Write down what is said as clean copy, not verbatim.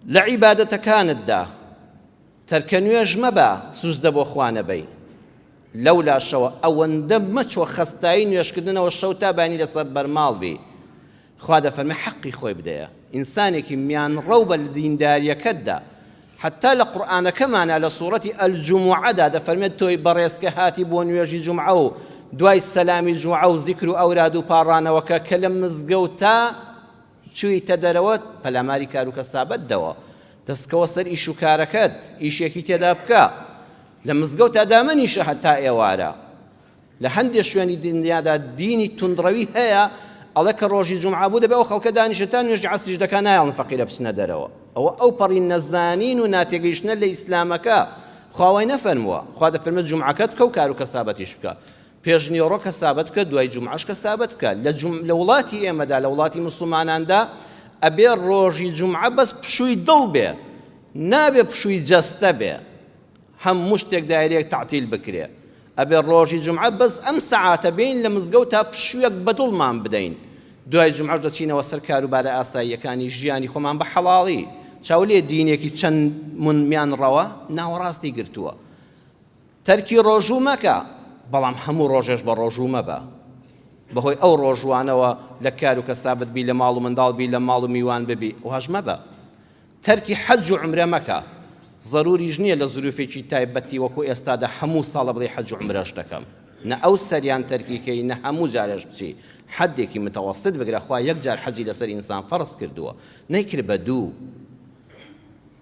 لە عیبادەتەکانتدا تەرکە نوێژ مەبە سوزدە بۆ خوا نەبەی لەولاشەوە ئەوەندە مەچۆ خەستایی نوێژکردنەوە شەو تا بانی لەسەر بەرماڵ بی خوا دەفەرمێ حەقی خۆی بدەیە ئینسانێکی میانڕەو بە لە دینداریەکەتدا حتا لە قورئانەکەمانا لە سوڕەتی الجمعەدا دەفەرمێت تۆی بەڕێز کە هاتی بۆ نوێژی جومعە و دوای سەلامی جومعە و زیکر و ئەوراد و پاڕانەوەکە کە لە مزگەوتا چوویتە دەرەوە پەلاماری کار و کەسابەت دەوە دەستکەوە سەر ئیش و کارەکەت ئیشێکی تێدا بکە لە مزگەوتا دامەنیشە هەتا ئێوارە لە هەندێ شوێنی دنیادا دینی توندڕەوی هەیە ئەڵێ کە ڕۆژی جومعە بوو دەبێ ئەو خەڵکە دانیشێ تا نوێژی عەسریش دەکا نایەڵن فەقیرە بچنە دەرەوە ئەوە ئەو پەڕی نەزانین و ناتێگەیشتنە لە ئیسلامەکە خوا وای نەفەرمووە خوا دەفەرمێت جومعەکەت بکە و کار و کەسابەتیش بکە پێش نیوەڕۆ کەسابەت بکە دوای جومعەش کەسابەت بکە لە جوم لە وڵاتی ئێمەدا لە وڵاتی مسلماناندا ئەبێ ڕۆژی جومعە بەس پشووی دڵ بێ نابێ پشووی جەستە بێ هەموو شتێک دایرەیەک تەعتیل بکرێ ئەبێ ڕۆژی جومعە بەس ئەم سەعاتە بێین لە مزگەوتا پشوویەک بە دڵمان بدەین دوای جومعەش دەچینەوە سەر کاروبارە ئاساییەکانی ژیانی خۆمان بە حەڵاڵی چاو لێ دینێکی چەند من میانڕەوە ناوەڕاستی گرتووە تەرکی ڕۆژوو مەکە بەڵام هەموو ڕۆژێش بە ڕۆژوو مەبە بەهۆی ئەو ڕۆژوانەوە لە کار و کەسابەت بی لە ماڵ و منداڵ بی لە ماڵ و میوان ببی واش مەبە تەرکی حەج و عومرە مەکە، زەروریش نیە لە زروفێکی تایبەتی وەکو ئێستادا هەموو ساڵە بڵێی حەج و عومرەش دەکەم، نە ئەو سەریان تەرکی کەی نە هەموو جارێش بچی، حەدێکی متوسط بگرە، خوا یەک جار حەجی لەسەر ئینسان فەرز کردووە نەیکرد بە دوو.